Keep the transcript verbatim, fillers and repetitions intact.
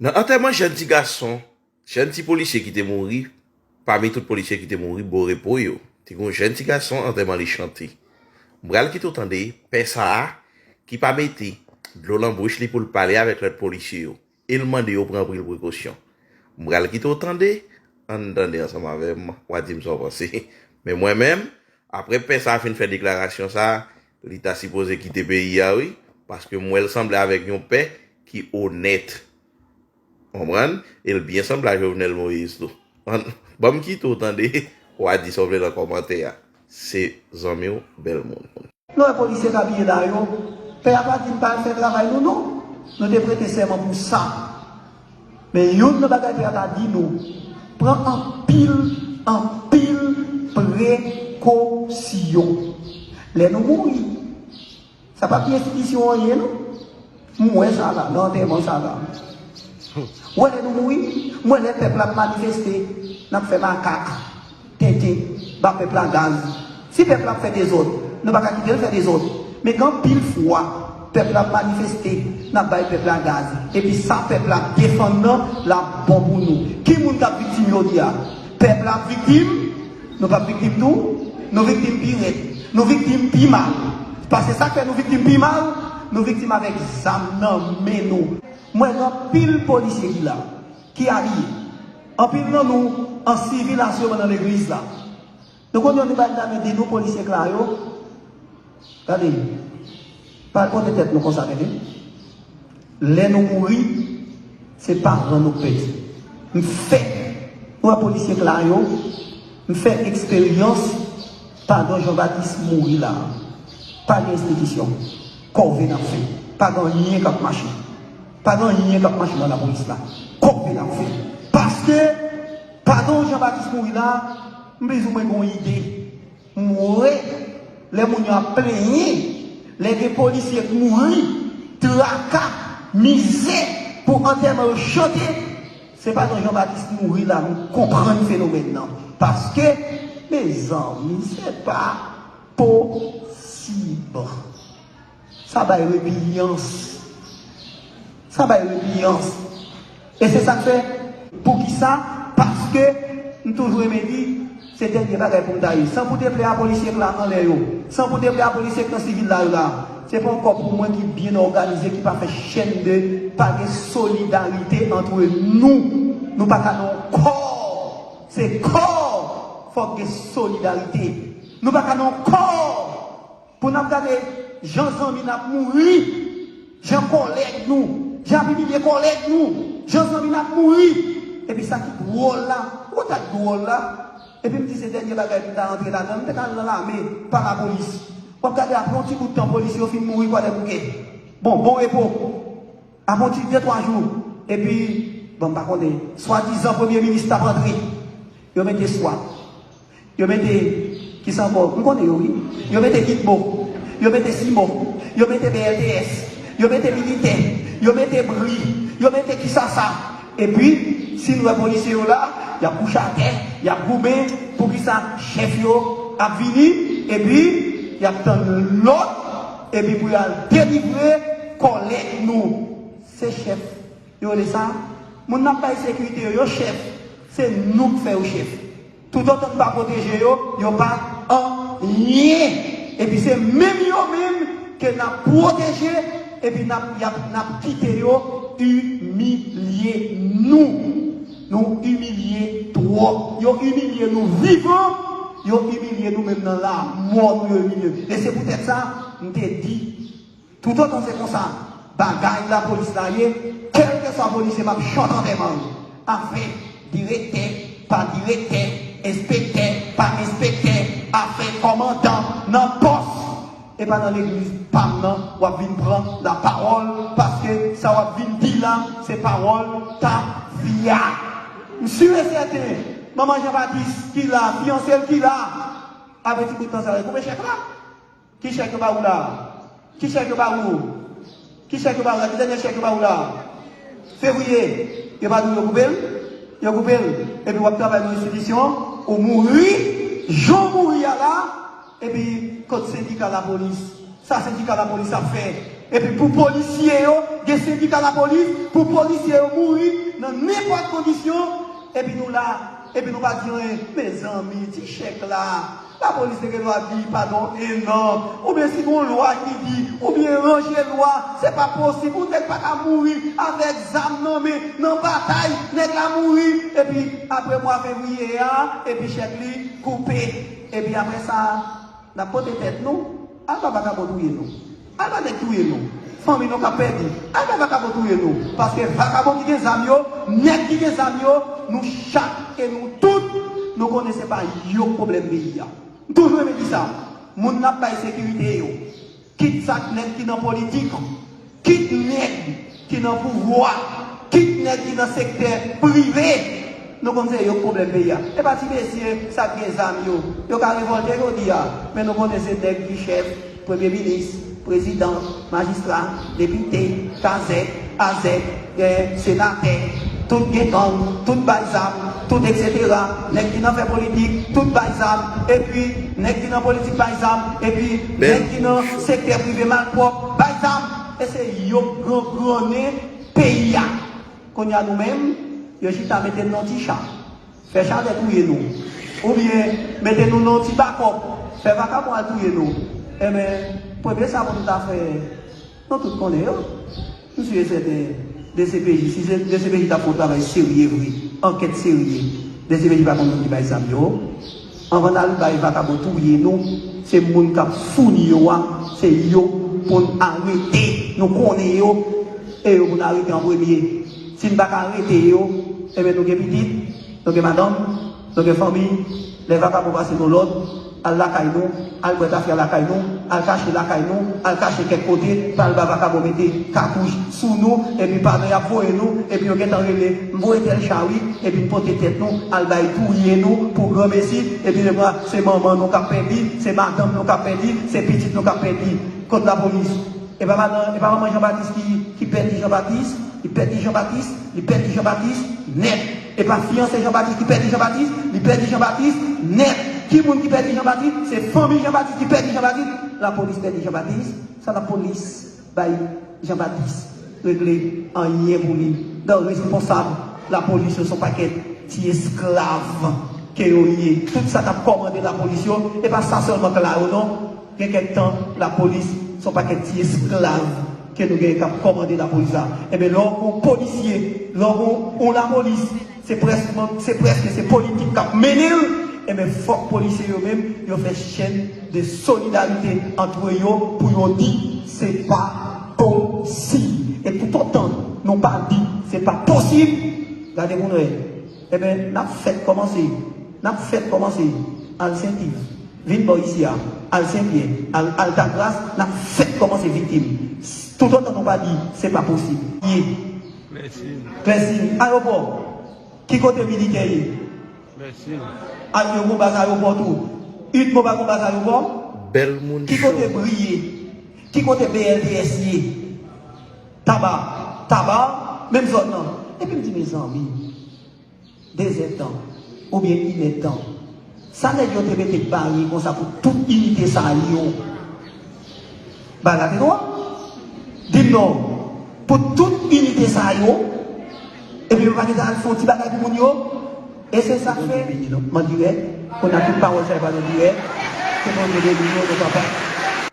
Nan antèman jèn ti gason, jèn ti polisye ki te mouri, pami tout polisye ki te mouri, bo repo yo, te gen yon jèn ti gason, antèman li chante. M pral kite w tande pè sa a ki pa mete dlo nan bouch li pou l pale avèk lòt polisye yo, e l mande yo pran anpil prekosyon. M pral kite w tande, ann tande ansanm avè m, w a di m sa w panse. Men mwen menm, apre pè sa a fin fè deklarasyon sa a, li ta sipoze kite peyi a wi, paske m wè l sanble avèk yon pè ki onèt. Konprann? E l byen sanble a Jovenel Moïse tou. Ann, ban m kite w tande, w a di sa w vle nan kòmantè a. Se zanmi w, bèl moun. Nou wè polisye k abiye la yo, pè a pa di n pa al fè travay nou non. Nou te prete sèman pou sa. Men youn nan bagay pè a ta di nou, pran anpil, anpil prekosyon. Lè nou mouri, sa pa pi enstitisyon an ye non. M wè sa la, nan antèman sa la. Ou wè lè nou mouri, m wè lè pèp la ap manifeste, n ap fè makak, tenten, ba pèp la gaz. Si pèp la ap fè dezòd, nou pa ka kite l fè dezòd. Men gen anpil fwa, pèp la ap manifeste, n ap bay pèp la gaz. Epi sa pèp la ap defann nan, l ap bon pou nou. Ki moun k ap viktim jodi a? Pèp la ap viktim, nou p ap viktim tou? Nou viktim pi rèd. Nou viktim pi mal. Paske sa k fè nou viktim pi mal, nou viktim avèk zam nan men nou. M wè gen anpil polisye ki la, ki abiye. Anpil nan nou an sivil asyoman nan legliz la. Nou konn yon bagay ki ta mete nou polisye k la yo. Gade, pa al pote tèt nou konsa, tande. Lè nou mouri, se paran nou k pèdi. M fè, nou wè polisye k la yo, m fè eksperyans pandan Jean Baptiste mouri la. Pa gen enstitisyon. Kòve n ap fè. Pa gen anyen k ap mache. Pa gen anyen k ap mache nan lapolis la. Kòve n ap fè. Paske, pandan Jean Baptiste mouri la, m blizoumwen gen yon ide. M wè lè moun yo ap plenyen, lè gen polisye k mouri, traka, mizè pou antèman yo chante, se pa nan Jean Baptiste mouri la nou konprann fenomèn nan. Paske, mezanmi, se pa posib. Sa bay repiyans. Sa bay repiyans. E se sa k fè, poukisa? Paske m toujou renmen di, se dènye bagay pou m ta ye. San pou deplè a polisye k la anlè yo. San pou deplè a polisye k nan sivil la yo la. Se pa yon kò pou mwen ki byen òganize, ki pa fè chèn de, pa gen solidarite antre nou. Nou pa ka nan yon kò. Se kò. Fòk gen solidarite. Nou pa ka nan yon kò. Pou n ap gade jan zanmi n ap mouri, jan kòlèg nou, jan ap imilye kòlèg nou, jan zanmi n ap mouri. Epi sa ki dwòl la, ou konn sa k dwòl la? Epi m di se dènye bagay pou m ta rantre ladan l, m te ka al nan lame, pa lapolis. W ap gade apre yon ti bout tan polis yo fin mouri Kwadèboukè. Bon, bon repo. Apre yon ti de twa jou, epi, bon, m pa konnen, swadizan premye minis t ap antre. Yo mete swat. Yo mete, kisa ankò? M konnen yo, wi. Yo mete Gitmo. Yo mete Simon. Yo mete B L T S. Yo mete militè. Yo mete bri. Yo mete kisasa. Epi, si n wè polisye yo la, y ap kouche atè, y ap goumen. Poukisa chèf yo ap vini, epi y ap tann lòd, epi pou y al delivre kòlèg nou? Se chèf. Yo rele sa, moun n ap bay sekirite yo, yo chèf. Se nou k fè yo chèf. Toutotan n pa pwoteje yo, yo pa anyen. Epi se menm yo menm ke n ap pwoteje, epi n ap, y ap, n ap kite yo imilye nou. Nou imilye twòp. Yo imilye nou vivan, yo imilye nou menm nan lamò, nou yo imilye. E se poutèt sa, m te di, toutotan se konsa bagay lapolis la ye, kèlkeswa polisye m ap chante antèman l. Afè direktè, pa direktè, enspektè, pa enspektè, afè kòmandan nan pòs, e pa nan legliz pa m nan w ap vin pran lapawòl, paske sa w ap vin di la, se pawòl tafya. M si e sèten, manman Jean Baptiste ki la, fiyanse l ki la, avè ti bout tan sa yo koupe chèk la. Ki chèk yo ba ou la? Ki chèk yo ba ou? Ki chèk yo ba ou la? Ki dènye chèk yo ba ou la? Fevriye. Yo pa di w yo koupe l? Yo koupe l. Epi w ap travay nan enstitisyon, ou mouri, jan w mouri a la, epi kot sendika lapolis? Sa sendika lapolis ap fè? Epi pou polisye yo, gen sendika lapolis, pou polisye yo mouri nan nenpòt kondisyon, epi nou la, epi nou pa di anyen. Mezanmi, ti chèk la, lapolis te gen dwa di padon en an, oubyen si gon lwa ki di, oubyen ranje lwa, se pa posib, ou nèg pa ka mouri avèk zam nan men, nan batay, nèg la mouri, epi apre mwa fevriye a, epi chèk li koupe, epi apre sa, n ap pote tèt nou, al ba vakabon touye nou. Al ba nèg touye nou. Fanmi nou k ap pèdi, al ba vakabon touye nou. Paske vakabon ki gen zam yo, nèg ki gen zam yo, nou chak e nou tout, nou konnen se pa yo k pwoblèm peyi a. M toujou renmen di sa, moun n ap bay sekirite yo, kit sa k nèg ki nan politik, kit nèg ki nan pouvwa, kit nèg ki nan sektè prive, nou konn se yo k pwoblèm peyi a. E pa ti mesye sa k gen zam yo. Yo ka revòlte jodi a, men nou konnen se nèg ki chèf, premye minis, prezidan, majistra, depite, kazèk, azèk, eh, senatè, tout gen gang, tout bay zam, tout etsetera. Nèg ki nan fè politik, tout bay zam. Epi, nèg ki nan politik bay zam. Epi, nèg ki nan sektè prive malpwòp, bay zam. E se yo k grangrannen peyi a. Kounye a nou menm, yo chita mete n nan ti cha, fè chalè touye nou. Oubyen mete nou nan ti bakòp, fè vakabon al touye nou. Enben, premye sa pou nou ta fè, nou tout konnen yo. M si e sèten, D C P J, si se D C P J ta fè yon travay serye vre, ankèt serye, D C P J pa konn moun ki bay zam yo. Anvan n al bay vakabon touye nou, se moun k ap founi yo a, se yo pou n arete. Nou konnen yo, e yo pou n arete an premye. Si n pa ka arete yo, enben nou gen pitit, nou gen madanm, nou gen fanmi. Lè vakabon pase nou lòd, al lakay nou, al bwè tafya lakay nou, al kache lakay nou, al kache kèk kote, pa al ba vakabon mete katouch sou nou, epi pa nou y ap voye nou, epi yo gentan rele, m voye tèl cha wi, epi n pote tèt nou, al bay touye nou pou granmesi, epi lè mwa se manman nou k ap pèdi, se madanm nou k ap pèdi, se pitit nou k ap pèdi. Kot lapolis? E pa madan, e pa manman Jean Baptiste ki, ki pèdi Jean Baptiste, li pèdi Jean Baptiste, li pèdi Jean Baptiste nèt. E pa fiyanse Jean Baptiste ki pèdi Jean Baptiste, li pèdi Jean Baptiste nèt. Ki moun ki pèdi Jean Baptiste? Se fanmi Jean Baptiste ki pèdi Jean Baptiste. Lapolis pèdi Jean Baptiste. Sa lapolis bay Jean Baptiste regle anyen pou li? Dan responsab lapolis yo se yon pakèt ti esklav ke yo ye. Tout sa k ap kòmande lapolis yo, e pa sa sèlman k la yo non. Gen kèk tan, lapolis se yon pakèt ti esklav ke nou genyen k ap kòmande lapolis la. Enben, lè w gon polisye, lè w gon yon lapolis, se prèske, se prèske se politik k ap mennen l, enben, fòk polisye yo menm, yo fè chèn de solidarite antre yo pou yo di, se pa posib. E toutotan nou pa di, se pa posib, gade pou n wè. Enben, n ap fèt kòmanse, n ap fèt kòmanse al Sentiv, vin bò isi a, al Senpyè, al Altagras, n ap fèt kòmanse viktim. Toutotan nou pa di, se pa posib. Ye. Klèsin. Ayewopò. Ki kote militè ye? Ay, yo gon baz ayewopò tou. Itmo pa gon baz ayewopò? Bèl moun cho. Ki kote Bri ye? Ki kote B L T S ye? Taba. Taba, menm zòn nan. Epi m di, mezanmi, de zèdtan oubyen inèdtan, sa nèg yo te mete bare konsa pou tout inite sa yo? Bagay la te dwòl. Di m non, pou tout inite sa yo, epi yo pa gentan al fè yon ti bagay pou moun yo? E se sa k fè, m an dirèk, kounye a tout pawòl sa yo pral an dirèk, se Bondye beni nou, nou papa.